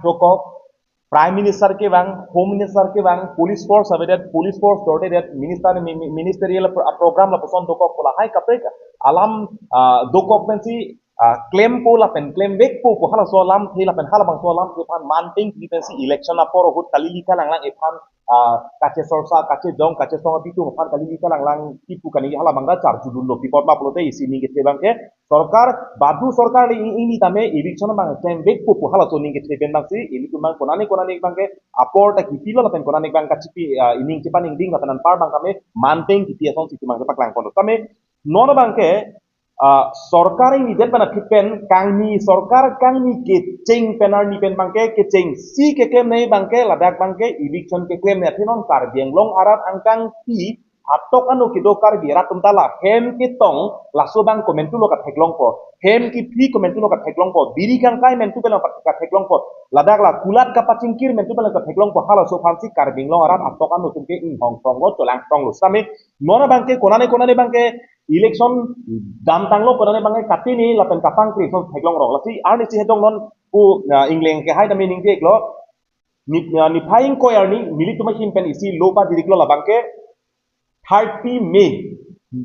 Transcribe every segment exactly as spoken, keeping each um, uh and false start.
dokok, Prime Minister kevang, Home Minister kevang, police force avedet, police force dordedet, minister mi- mi- ministerial pro- program lapuson dokok pu lahai kaprek alam ah, dokok pensi ah, klempo lapen klemvekpo pu halaso alamthe lapen halabangso alamthe aphan manteng kipi pensi election apor ahut kali lika langlang ephan ah, kachesorsa, kachejong, kachesong abitung aphan kali lika langlang kipu kaningje halabang ta charjudunlo, pi apot ma pulote isi ning kethe abangke sorkar, badu sorkar le ing- ingni tame eviction abang klemvekpo pu halaso ning kethe pen abangsi ilitum abang konane konane abangke apor ta kipilo lapen konane abang kachipi ah, ining chepaningding lapen anpar abang tame manteng kipi asonsi itum abang chepaklangponlo. Tame non abangke ah, sorkar ingnidet pen aphi pen kangni sorkar kangni kecheng pen arni pen abangke kechengsi keklemnei abangke ladak abangke eviction keklemnei athe non Karbi Anglong arat angkangpi atok ano kedo Karbi arat atum ta la hem ketong laso abang komentulo katheklongpo, hem kephi komentulo katheklongpo, biri kangkai mentu pen katheklongpo, ladak la kulat kapachingkir mentu pen katheklongpo, halaso aphansi Karbi Anglong arat atok ano atum ke inghongtonglo, cholangtonglo. Sitame non abangke konane konane abangke election damtanglo, konane abangke katini lapen kapangkri ason theklongrong. Lasi arnisi hedong non pu ah, ingleng kehai tame ningje-iklo. Ni- ah, niphai ingkoi arni nelitum ahin pen isi lo padiriklo, labangke thirty May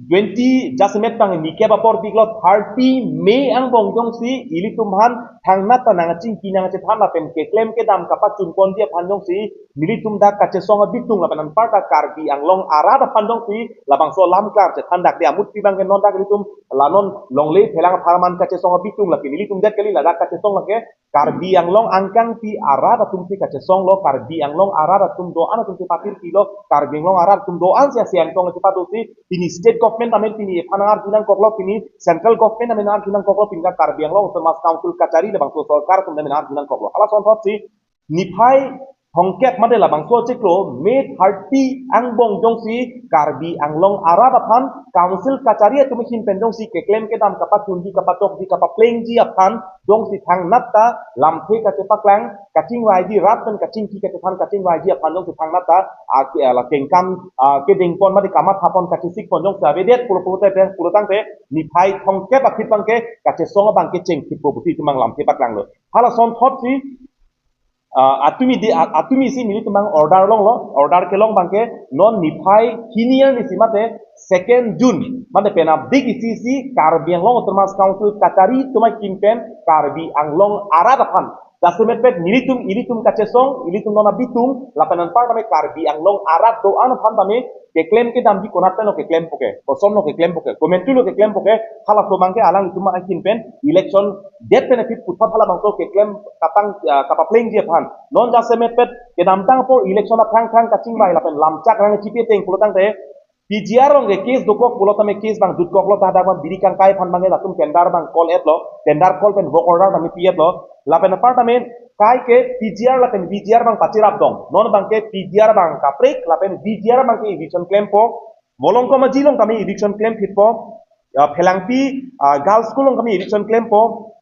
twenty jasemet tang nikep apor diklo, thirty May angbong jongsi ilitum aphan thangnat ta nangchingki nangchethan lapen keklem kedam kapachunponji aphan jongsi nelitum dak kachesong abitung lapen anparta Karbi Anglong arat aphan jongsi labangso alam klar chethan dakde amutpi abangke non dak ilitum la non longle phelang apharman kachesong abitung lake nelitum det kali, ladak kachesong lake Karbi Anglong angkangpi arat atumsi kachesonglo, Karbi Anglong arat atum do-an atumsi patirpilo, Karbi Anglong arat atum do-ansi asiangtong si padosi, pini state government tame pini ephan arjunangkoklo, pini central government tame arjunangkoklo, pini Karbi Anglong Autonomous Council kachari labangso sorkar atum tame arjunangkoklo. Halason thotsi niphai thomkep mate labangso chiklo May thirty angbong jongsi Karbi Anglong arat aphan council kachari atum ahin pen jongsi keklem kedam kapachunji kapatokji kapaplengji aphan jongsi thangnat ta lamthe kachepaklang kachingvaiji, rat pen kachingki kachethan kachingvaiji aphan jongsi thangnat ta ah, ke- ah, la kengkam ah, kedengpon mate kamathapon kachesikpon jongsi avedet pulo pulote pulo tangte niphai thomkep aphi abangke kachesong abangke chengthippo pusi itum abang lamthe paklanglo. Halason thotsi ah, atumi di ah, atumisi nelitum abang order longlo, order kelong abangke non niphai hini arnisi mate second June mate penapdik isi si Karbi Anglong Autonomous Council kachari atum ahin pen Karbi Anglong arat aphan jasemet pet nelitum ilitum kachesong ilitum non abitung lapen anpar tame Karbi Anglong arat do-an aphan tame keklem kedamji konat penlo keklempo ke, kosonlo keklempo ke, komentulo keklempo ke, halaso abangke alanglitum ahin pen election det pen aphi puthot halabangso keklem kapang ah, kapaplengji aphan. Non jasemet pet kedamtang apor election aphrang aphrang kachingvai lapen lamchak rang chipi ateng pulo tangte P G R along ke case dokok pulo tame case abang jutkoklo, ta dak abang biri kangkai aphan abangke latum tender abang call etlo, tender call pen work order tame pi-etlo, lapen apar tame kaike P G R lapen V G R abang pachirapdong. Non abangke P G R abang kaprek lapen V G R abangke eviction klempo. Volongkom Aji along tame eviction klemphitpo. Ah, Phelangpi ah, Girls School along tame eviction klempo.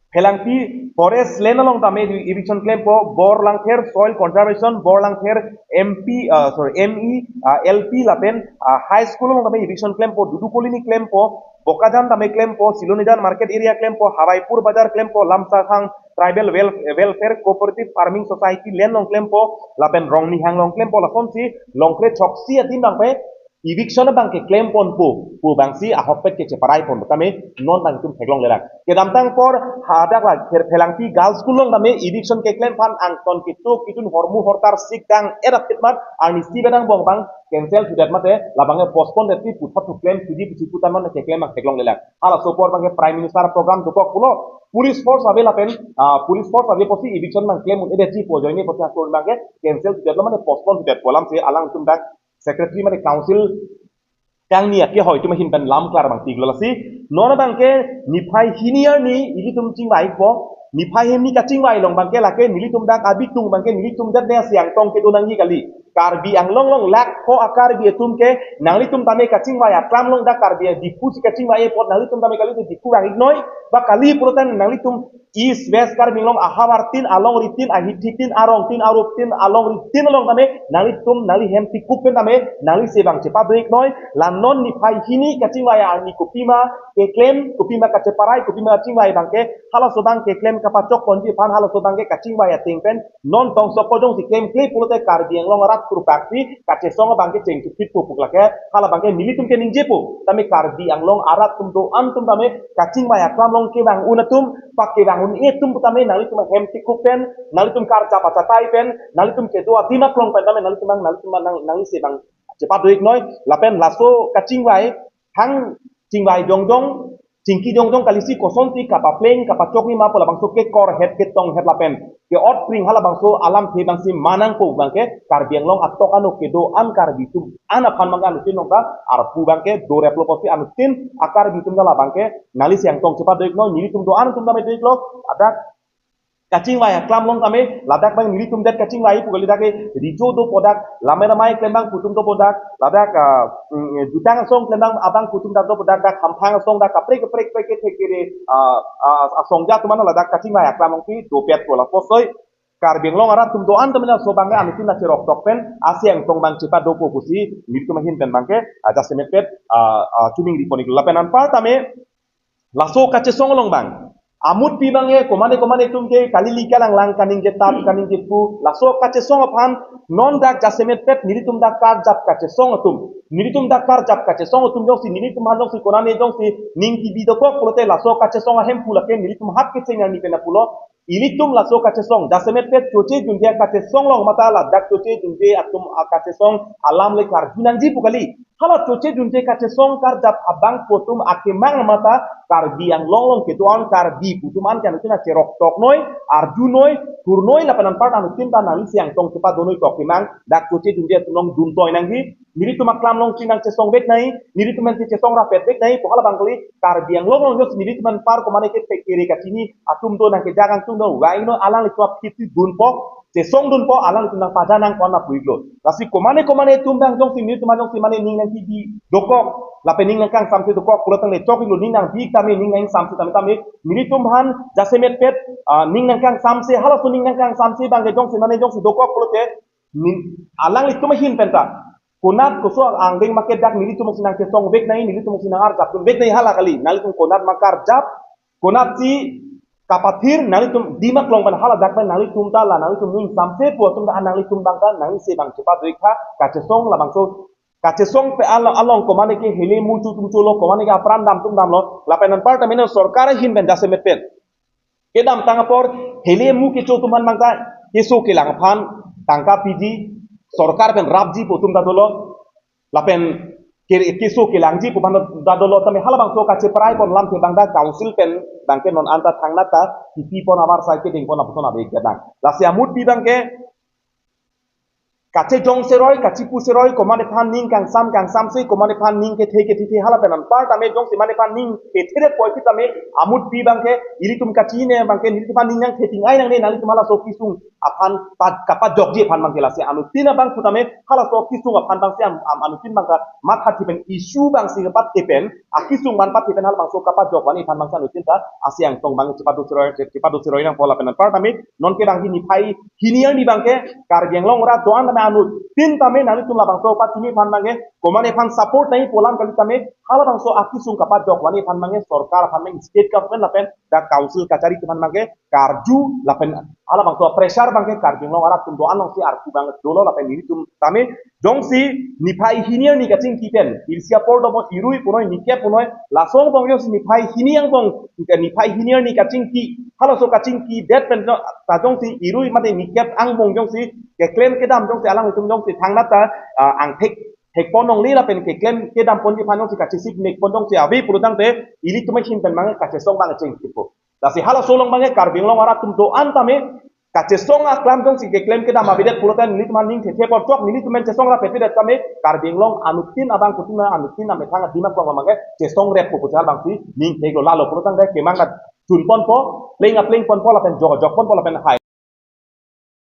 Phelangpi forest land along tame eviction klempo. Borlangther Soil Conservation, Borlangther M P ah, sorry, M E ah, L P lapen ah, High School along tame eviction klempo. Dudu Colony klempo. Bokajan tame klempo. Silonijan Market Area klempo. Hawaipur Bazar klempo. Lamsakhang Tribal Wel- Welfare Cooperative Farming Society land along klempo, lapen Rongnihang along klempo, lasonsi longkre choksi adim abangke eviction abang keklemponpo pu abangsi ahokpet kacheparaipon tame non tang itum theklonglelang. Kedamtang apor hadak la Pher- Phelangpi Girls School along tame eviction keklem aphan angton ketuk ketun hormu hortar sik dang-et aphi mat arnisi bedang bong abang cancel thudet mate labangke postpone det si puthot thu klem thuji pusi putan non keklem abang theklonglelang. Halaso apor abangke Prime Minister program dokok pulo, police force ave lapen ah, police force ave pusi eviction abang klem un-edetji pu ajoine pusi aso abangke cancel thudetlo mane postpone thudetpo, alamsi alangtum dak secretary mane council kangni akehoi atum ahin pen lam klar abang tiklo. Lasi non abangke niphai hini arni ilitum chingvaipo, niphai hini kachingvai along abangke lake nelitum dak abitung abangke nelitum det ne asiangtong kedo nangji kali. Karbi Anglong along lakh pho a-Karbi atum ke nanglitum tame kachingvai aklam along dak Karbi Diphu si kachingvai apot nanglitum tame kali Diphu vang-iknoi, ba kali pulote nanglitum East West Karbi Anglong ahavar tin, alongri tin, ahithi tin, arong tin, arup tin, alongri tin along tame nanglitum nangli hem tikup pen tame nangli se abang chepadoi-iknoi. La non niphai hini kachingvai arni kopima keklem, kopima kacheparai, kopima kachingvai abang ke halaso abang keklem kapachok ponji aphan halaso abang ke kachingvai ateng pen non tong soko jongsi klemkle pulote Karbi Anglong arat kurpak si kachesong abang ke chengchupit po pu lake hala abang ke nelitum keningjepo. Tame Karbi Anglong arat atum do-an atum tame kachingvai aklam along kevang un atum, pa kevang un-e atum tame nanglitum hem tikup pen, nanglitum karjap achatai pen, nanglitum kedo adim aklong pen tame nanglitum nang, nanglitum nang, nangli se abang chepadoi-iknoi. Lapen laso kachingvai hang chingvai jongjong, chingki jongjong kali si kosonsi kapapleng kapachokji ma pu labangso kekor het ketong het lapen ke-otpring halabangso alamthe abang si manangpo abang ke Karbi Anglong atok ano kedo-an Karbi atum an aphan abang ke anuttin nong ta arpu abang ke doreplo pusi anuttin a-Karbi atum ta labang ke nangli se angtong chepadoi-iknoi. Nelitum do-an atum tame doi-iklo, adak kachingvai aklam along tame ladak abang nelitum det kachingvai pu kali dak ke rijo dopo dak, lamai ramai klem abangphu atum dopo dak, ladak ah, mm, jutang asong klem abang abangphu atum dak dopo dak, dak hamphang asong dak kaprek kaprek kaprek kethek kere ah, ah, asong ja atum ano ladak kachingvai aklam along si dopetpo. Lapuson Karbi Anglong arat atum do-an tame laso abang ke anuttin acheroktok pen ase angtong abang chepadopo pusi nelitum ahin pen abang ke ah, jasemet pet ah, ah, choningri pon-iklo. Lapen anpar tame laso kachesong along abang amutpi abang ke komane komane atum ke kali li kalanglang kaningje tap kaningje pu laso kachesong aphan non dak jasemet pet nelitum dak karjap kachesong atum, nelitum dak karjap kachesong atum jongsi nelitum aphan jongsi konane jongsi ning kebi dokok pulote laso kachesong ahemphu lake nelitum hat kecheng arni pen pulo. Ilitum laso kachesong jasemet pet choche junje kachesong along mata ladak choche junje atum akachesong alam le karju nangji pu kali. Hala choche junje kachesong karjap abangphu atum akemang mata Karbi Anglong along kedo-an Karbi pu atum an ke anuttin acheroktoknoi, arjunoi, kurnoi lapen anpar anuttin ta nangli se angtong chepadonoi tok kemang dak choche junje atum along duntoi nangji. Nelitum aklam along si nangchesong vek nai, nelitum pen si chesong rapet vek nai pu hala abang kali. Karbi Anglong along jongsi nelitum anpar komane kethek kere kachini atum do nangkejak angtung do vang-iknoi, alanglitum aphi si dunpo, chesong dunpo, alanglitum nangpaja nangkon apuiklo. Lasi komane komane atum abang jongsi nelitum abang jongsi mane ning nangkebi dokok lapen ning nangkangsamse dokok pulo tangte chok-iklo, ning nangbi tame ning nangsamse tame tame nelitum aphan jasemet pet ah, ning nangkangsamse, halaso ning nangkangsamse abang ke jongsi mane jongsi dokok pulote ning alanglitum ahin pen ta konat koso angdeng ma ke dak nelitum si nangchesong vek nai, nelitum si nangarjap dun vek nai hala kali. Nanglitum konat ma karjap, konat si kapathir, nanglitum adim aklong pen hala dak pen nanglitum ta la nanglitum ning samse pu atum ta nanglitum abang ta nangli se abang chepadoi-ik tha. Kachesong labangso kachesong pe along along komane ke hele muchu tum chulo, komane ke apran dam tum damlo, lapen anpar tame non sorkar ahin pen jasemet pen kedamtang apor hele mu kecho atum aphan abang ta keso kelang aphan tangka piji, sorkar pen rapji pu atum ta dolo, lapen ke-, keso kelangji pu aphan ta dolo tame halabangso kacheparai pon alamthe abang ta council pen abang ke non anta thangnat ta kipi pon avarsai kedeng pon apuson ave kedang. Lasi amutpi abang ke kachejong seroi, kachipu seroi, komane aphan ning kangsam, kangsamse, komane aphan ning kethe, kethe, kethe, hala pen anpar tame jongsi mane aphan ning kethe det poi pi tame, amutpi abang ke, ilitum kachine abang ke, nelitum aphan ning nangkething ai nangne, nanglitum halaso kesung aphan pat, kapajokji aphan abang ke lasi, anuttin abang pu tame, halaso kesung aphan abang si am, am, anuttin abang ke, matha thi pen issue abang si kapat the pen, akesung aphan pat the pen, halabangso kapajok vani aphan abang si anuttin ta, ase angtong abang chepado seroi, chepado seroi nangpo lapen anpar tame, non ke abang hini phai, hini arni abang ke Karbi Anglong arat do-an tame anuttin tame nanglitum labangso pachini aphan abang ke komane aphan support nai pu alam kali tame halabangso akesung kapajok vani aphan abang ke sorkar aphan abang state government lapen dak council kachari aphan abang ke karju lapen halabangso pressure abang ke Karbi Anglong arat atum do-an along si arpu abang dolo lapen nelitum tame jongsi niphai hini arni kachingki pen, irsi apor domo irui punoi, nikep punoi, laso angbong jongsi niphai hini angbong, niphai hini arni kachingki, halaso kachingki det pen jo-, ta jongsi irui mate nikep angbong jongsi keklem kedam jongsi alanglitum jongsi thangnat ta, ah, angthek thek pon longle lapen keklem kedam ponji aphan jongsi kachesik mek pon jongsi ave pulo tangte ilitum ahin pen abang kachesong abang chengkipo. Lasi halaso along abang Karbi Anglong arat atum do-an tame kachesong aklam jongsi keklem kedam avedet pulote nelitum aphan ning thethe pon chok, nelitum pen chesong rapet pidet tame Karbi Anglong anuttin abang kutima anuttin amethang adim aklong abang ke chesong reppo pu chal abang si ning theklo, lalo pulo tangte kemang ka chun ponpo, pleng apleng ponpo lapen jok jok ponpo lapen hai